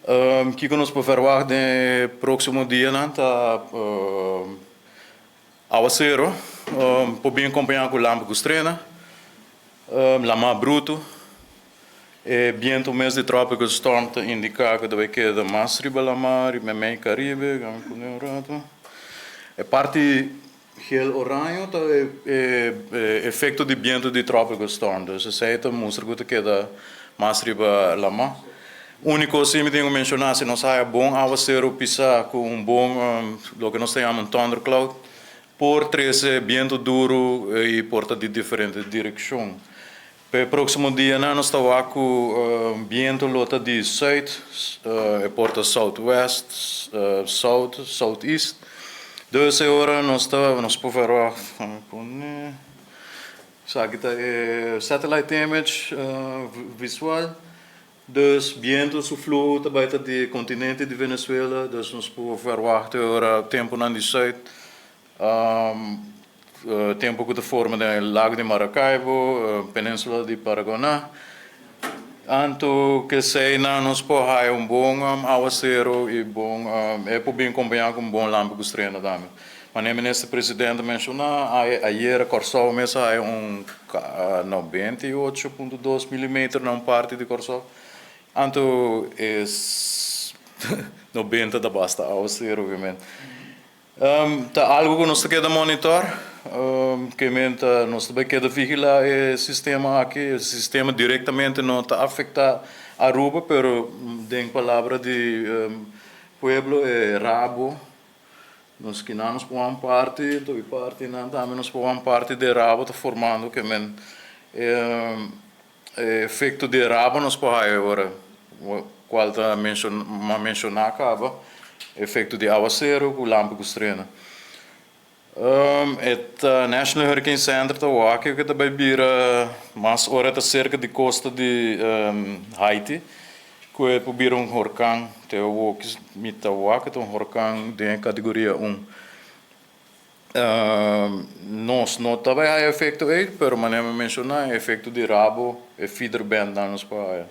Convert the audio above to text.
Kiko nos por verwacht den e próksimo dianan ta awasero por bin kompañá ku lampi ku strena, lamá brutu. E bientu mes di tropical storm ta indiká ku ta bai keda mas riba lamá, riba meimei Karibe. Gami pone un ratu. E parti gel oraño ta e efekto di bientu di tropical storm, dus esei ta mustra ku ta keda mas riba lamá. Úniko si mi tin ku menshoná, si nos haya bon awaseru pisá ku un bon loke nos ta yama un thundercloud, por trese bientu duru i por ta di diferente direkshon. P'e próksimo dianan nos ta wak ku bientu lo ta di sùit, e por ta southwest, south, southeast. Dus e ora nos ta nos por verwacht, pone esaki ta e satellite image visual. Dus bientu su fluho ta bai ta di kontinente di Venezuela, dus nos por verwacht e ora tempunan di sùit. Tempu ku ta forma den e lago di Maracaibo, peninsula di Paraguaná. Anto keseinan nos por haya un bon awaseru i bon e por bin kompañá ku un bon lampi ku strena tambe. Manera Minister Presidente a menshoná ayera Kòrsou mes a haya un 98.2 milimeter na un parti di Kòrsou. Anto e 90 ta basta awaseru obviamente. Ta algu ku nos ta keda monitor, ke men ta nos ta bai keda vigilá e sistema aki. E sistema direktamente no ta afektá Aruba, pero den palabra di pueblo e rabo nos kinan nos por wan parti, anto e partinan tambe nos por wan parti di e rabo ta formando ke men e efekto di e rabo nos por haya ora. Cual ta a menciona caba, efecto di awacero cu lampi cu strena. E ta National Hurricane Center ta wak cu ta bay bira mas ora ta cerca di costa di Haiti cu e por bira un horcan. Te awo mi ta wak ta un horcan den e categoria un. Nos no ta bay haya efecto ey, pero manera mi a menciona e efecto di rabo, e feeder band nan nos por haya.